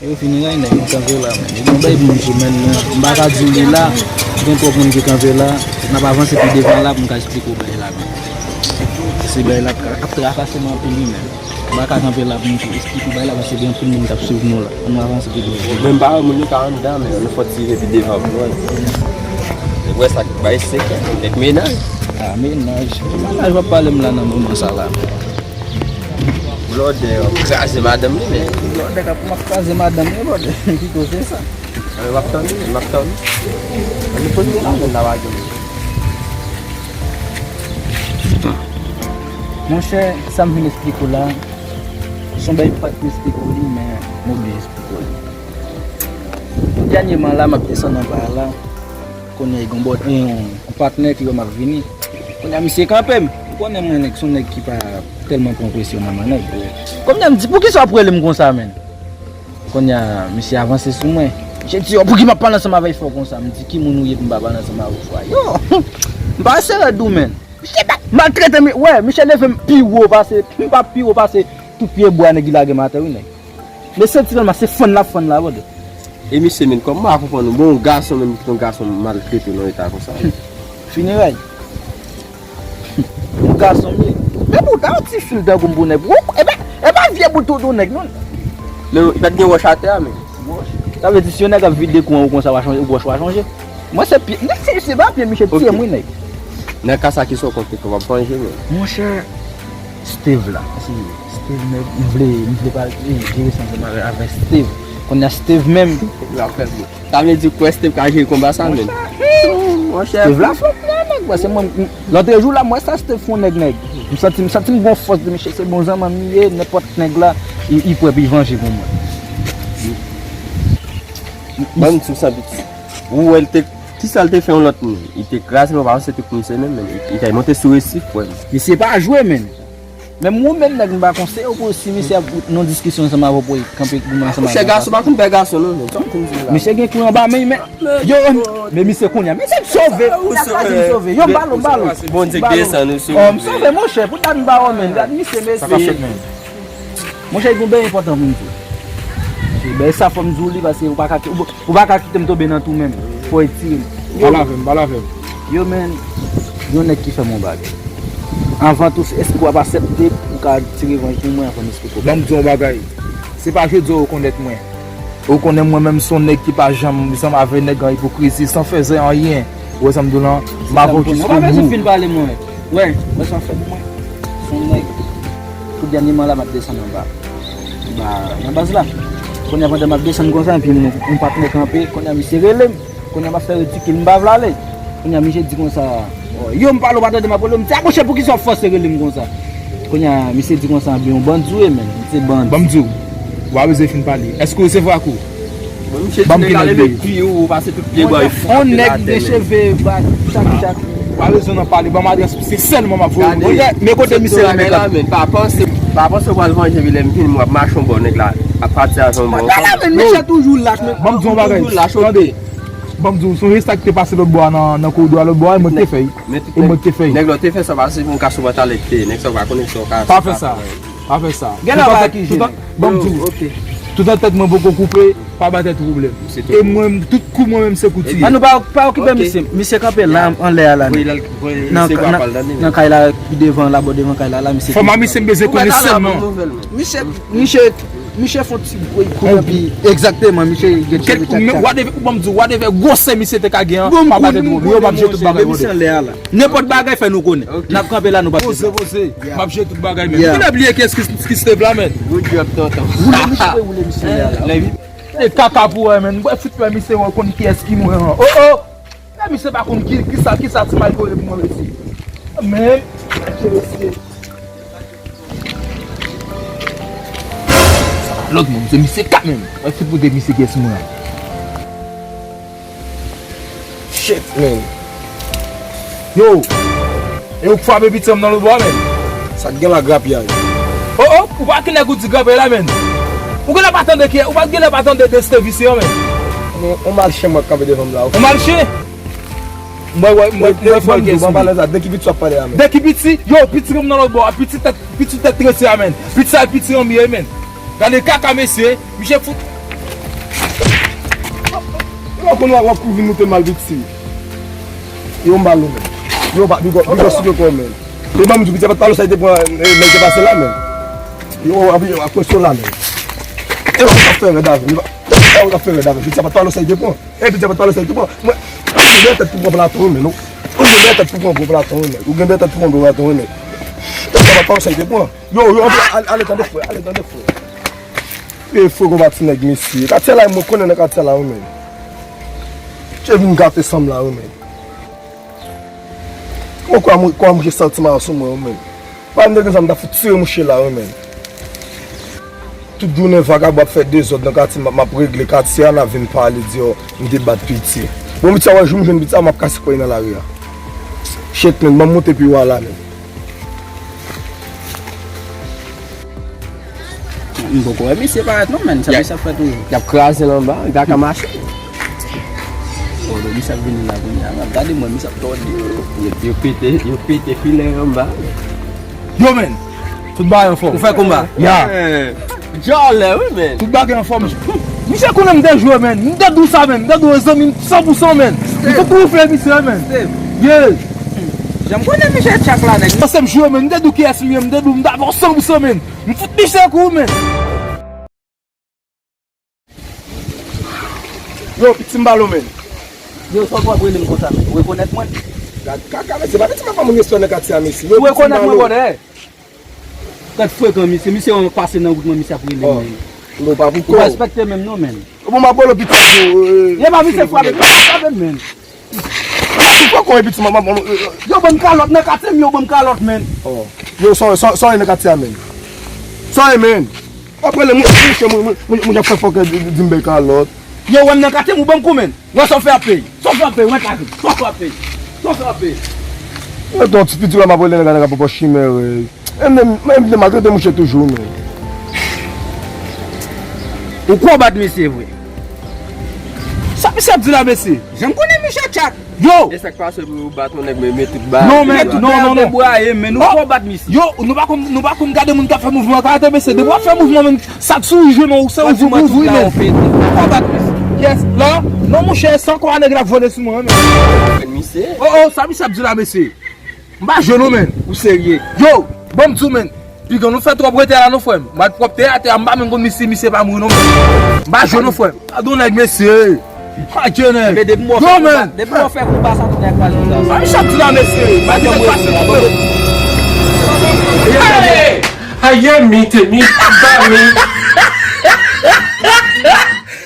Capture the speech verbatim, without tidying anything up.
Yo fini ray nèg, nou kanpe la, men. Li gon bay pou nou sou, men, men, m pa ka di w li la, gen twòp moun ki kanpe la, n ap avanse pi devan la pou m ka esplike w bay la, men. Se bay la ap, ap trakase m anpil, wi, men. M pa ka kanpe la pou m esplike w bay la, paske gen anpil moun k ap swiv nou la. Ann nou avanse pi devan. Men m pa wè moun yo ka anndan, men nou fò tire pi devan pou nou wè. Ou wè sa k bay sekè, kèk mennaj. Ah, mennaj. Mennaj w ap pale m la nan moman sa la, men. Blòdè ap kraze madanm li, men. Blòdè k ap, m ap kraze madanm li, blòdè. Ki koze sa? Ann, m ap tann li, m ap tann li. Ann, nou poze la, men, la pa gen. Monchè, sa m vin esplike w la, se yon bagay m pa t vin esplike w li, men m oblije esplike w li. Dènyèman la, m ap desann anba a la. Kounye a, gen yon bòt, yon, yon patnè ki wè m ap vini. Kounye a, misye kanpe m. Ou konnen mwen, nèg, se yon nèg ki pa tèlman pran presyon nan men nèg. Kounye a, m di, "Poukisa w ap rele m konsa, menn?" Kounye a, misye avanse sou mwen. Misye di, "Yo, pouki m ap pale ansanm avèk frè w konsa?" M di, "Ki moun ou ye pou m pa pale ansanm avè w, frè?" Yo, m pa sere dou, menn. Misye bat, maltrete m. Wè, misye leve m pi wo pase, m pa pi wo pase tout pye bwa nèg ki lage m atè, wi, nèg. Men santimanman, se fann l ap fann la, brother. E misye menm, kòman m pa konprann ou? Bon, yon gason menm, kite yon gason maltrete w nan eta konsa. Fini ray. Yon gason m ye. Men poutan, yon ti fi l tankou m pou nèg. Ou, e pa, e pa vye bout tonton nèg, non. Men, li pa t gen wòch atè a, men. Wòch. Sa vle di, si yon nèg ap vide kou an ou konsa, w a chonje, ou wòch w a chonje. Mwen, se pye, nèg, se, se pa pye, misye tiye m, wi, nèg. Nan ka sa, ki sa w konte, w ap vanje, men. Monchè, Steve la. Si Steve, men, m vle, m vle pa, eh, jere sa ansanm avè, avè Steve. Kounye a Steve menm. L ap fè byen. Sa vle di kwè Steve ka jere konba sa menm. Monchè, Steve la fòk la, nèg, mwen, se mwen, m, lòt jou la, mwen, sa Steve fè yon nèg, nèg. M santi, m santi m gon fòs de misye, se bon zanmanm li ye, nenpòt nèg la, li, li prè pou li vanje pou mwen. Ban m di w sa, piti. Ou wè l te, kisa l te fè yon lòt moun? Li te kraze, men pa se te pou misye menm, men li, li te monte sou resif, frè m. Misye pa jwe, menn. Menm ou menm, nèg, m pa konseye w pou si misye ap nan diskisyon ansanm avè w pou kanpe goumen ansanm avè w. Monchè, gason pa konn pè gason, non, men. Sa w konn di la? Misye gen kou anba men, men. Yo, men misye kounye a. Misye m sove. Misye m sove. Yo, m balo, m balo. Bondye k desann ou, si w vle. Oh, m sove, monchè. Pou dat m ba w, men. Gad misye, mesye. Sa k ap fèt, men? Monchè, gen yon bagay enpòtan pou m di w. Se bagay sa fò m di w li, paske ou pa ka, ou, ou pa ka kite m tonbe nan twou menm. Fò w retire m. Pale avè m, pale avè m. Yo, men, yon nèg ki fè m yon bagay. Anvan tou, èske w ap aksepte pou w ka ti revanj pou mwen anvan m esplike w? Ban m di w yon bagay. Se pa jodi a w rekonèt mwen. Ou konnen mwen menm se yon nèg ki pa janm zanm avè nèg an ipokrizi, san fè zè anyen. Ou wè sa m di w lan, m avè w jiskobou. Ou pa bezwen fin pale mwen. Wè, wè sa w fè pou mwen. Se yon nèg, tout dènyèman la, m ap desann anba. Anba, nan baz la. Kounye a, pandan m ap desann konsa, epi m, yon patnè kanpe, kounye a, misye rele m. Kounye a, m ap fè ridikil, m pa vle ale. Kounye a, misye di konsa, oh, yo, m pale, w pa tande m ap rele w, m di, a, monchè, poukisa w fòse rele m konsa? Kounye a, misye di konsa, "Byen, yon bandi w ye, menn, m se bandi." Ban m di w, w pa bezwen fin pale. Èske w resevwa kou? Bon, misye di nèg la leve pi wo pase tout pye bwa yo. On nèg gen cheve, bak, chak, chak. W pa bezwen nan pale, ban m adrès, se sèlman m ap voye. Gade, men kote misye rele la, men, pa panse, pa panse w pral vanje, pi lè m vini, m ap mache yon bò, nèg la ap pati avè yon bò. Gade, men, misye toujou lach, men. Ban m di w yon bagay, tande. Ban m di w, sonje sa k te pase lòt bò a nan, nan koridò a lòt bò a, e mwen k te fè l. E mwen k te fè l. Nèg la te fè sa pase pou m ka sou pantalèt te, nèg sa w pa konnen sa w ka. Pa fè sa. Pa fè sa. Gen lè w pa akize. Ban m di w. Tout antèt mwen poko koupe, pa ba tèt ou pwoblèm. E mwen, tout kou mwen menm se kou tire. An nou pa, pa okipe misye. Misye kanpe la, anlè a la. Nan, nan, nan kay la, pi devan la, bò devan kay la, la, misye. Fò m a misye m bezwen konnen sèlman. Misye, misye Misye fè yon ti bri kou nan pi. Egzakteman, misye gen cheve tchak tchak. Whatever, ou ban m di w, whatever gwosè misye te ka gen an, pa ba tèt ou, yo m ap jere tout bagay, brother. Nenpòt bagay fè nou konnen. N ap kanpe la, nou p ap fè sa. Poze, poze. M ap jere tout bagay, men. Ou genlè bliye kiyès ki, ki Steve la, men. Good job, tonton. Woule misye, woule misye lè a la. E kaka pou wè, men. Mwen fout wè misye, mwen konn kiyès ki mwen an. Oh, oh! Lè misye pa konn ki, kisa, kisa ti mal kole pou mwen, mesye. Men, mesye. Lòt moun, se misye ka menm. Mwen fout pote misye kiyès mwen an. Shit, man. Yo! E ou k frape piti an nan lòt bò a, men. Sa k gen la grapyay? Oh, oh, ou pa ki nèg ou di grapyay la, men. Ou genlè pa tande ki, ou pa genlè pa tande de Steve isi an, men. On, on malche mwen k kanpe devan m la, ok? On malche? Mwen, mwen, mwen, mwen, mwen, mwen, de ki piti w ap pale a, men? De ki piti? Yo, piti ranm nan lòt bò a, piti tèt, piti tèt trese a, men. Piti sa, piti ranm ye, men. Gade kaka, mesye. Misye fout. Yo, konn w ap, w ap kouvri nou te mal piti. Yo, m ba l ou menm. Yo, pa, big up, big up sou kò w menm. E ban m di w, piti a pa t pale w sa li te pran, e, nèg te pase la menm. Yo, w ap, w ap pran sou la menm. E w ap fè rèd avè m. E w ap fè rèd avè m. Piti a pa t pale w sa li te pran. E piti a pa t pale w sa li te pran. Mwen, ou gen tèt pou pran platon wi menm. Ou gen tèt pou pran gwo platon wi menm. Ou gen tèt pou pran gwo platon wi menm. Piti a pa t pale w sa li te pran. Yo, yo, ale, ale tande frè, ale tande frè. E fre konba ti nèg mesye. Katye la, mwen konnen nan katye la, wi, men. Che vin gate sanm la, wi, men. Mwen kwa mwen, kwa mwen santi mal sou mwen, wi, men. Pa m te gen zam, m ta fout tire mouche la, wi, men. Tout jounen vagabon ap fè dezòd nan katye, m ap, m ap regle katye a, n ap vin pale di, "Oh, m te bat piti." Bon, piti a, wè, jou m jwenn piti a, m ap kase kò nan lari a. Shit, men, ban m monte pi wo a la, men. M poko wè misye parèt non, menn. Sa misye ap fè toujou? Y ap kraze l anba, gade ka mache. Oh, misye ap vini la kounye a. M ap gade mwen, misye ap tòde. Yo, yo pete, yo pete filè anba. Yo, menn. Tout bagay anfòm. Ou fè konba? Ya. Djòlè, wi, menn. Tout bagay anfòm. Misye konnen m te jwe, menn. M te di w sa, menn. M te di w zanmi m san pou san, menn. M te tou woufle misye, menn. Yeah. Jan m konnen misye tchak la, nèg. Panse m jwe, menn. M te di w kiyès m ye, m te di w m t avè w san pou san, menn. M fout misye kou, menn. Yo, piti m ba l ou, menn. Yo, sa w ap rele m konsa, menn? Ou rekonèt mwen? Gad kaka, mesye, pa piti m ap ban moun respè nan katye a, mesye. Yo, ou rekonèt mwen, bòdè? Gad frekan, misye. Misye wè m pase nan wout mwen, misye ap rele m, menn. Non, pa pou kò. Ou pa respekte menm non, menn. Bon, m ap rele w piti, yo. E pa misye frape, misye frape m, menn. Ou poko, e piti, m ap, m ap, yo ban m kalòt nan katye m, yo ban m kalòt, menn. Yo, sa, sa, sa w ye nan katye a, menn? Sa w ye, menn? W ap rele moun, moun, moun, moun, moun ap fè fòkè di, di, di m bay kalòt. Yo, wè m nan katye m, ou ban m kou, menn. Wè sa w fè ap peye. Sa w fè ap peye, wè kake. Sa w fè ap peye. Sa w fè ap peye. Mwen ton ti piti la m ap rele nèg la, nèg la poko chimè, wè. E m, m, m te maltrete mouche toujou, men. Ou kwè w bat misye vre? Sa misye ap di la, mesye? Jan m konnen misye tchak. Yo! E sa k pase pou yo bat yon nèg, men, men tout ba. Non, men, non, non, non. Debwaye, men nou kwè w bat misye. Yo, nou pa konn, nou pa konn gade moun k ap fè mouvman karate, mesye. Depi w ap fè mouvman, men, sa k sou jwe nou, se ou, ou, ou, men. Ou kwè w bat misye? Yes, la, non, monchè, san kwa nèg la vole sou mwen, men. Misye. Oh, oh, sa misye ap di la, mesye? M pa jwe non, menn. Ou serye? Yo, ban m di w, menn. Piga nou fè twòp rete la non, frè m. M al pwòpte atè a, m pa menm konn si misye pa mouri non, menn. M pa jwe non, frè m. Gad yon nèg, mesye. Adye, nèg. Men depi mwen fè konba, depi mwen fè konba sa, tout nèg pale konsa. Sa misye ap di la, mesye? Gad yon nèg pase. Aye, mi te mi, ba mi.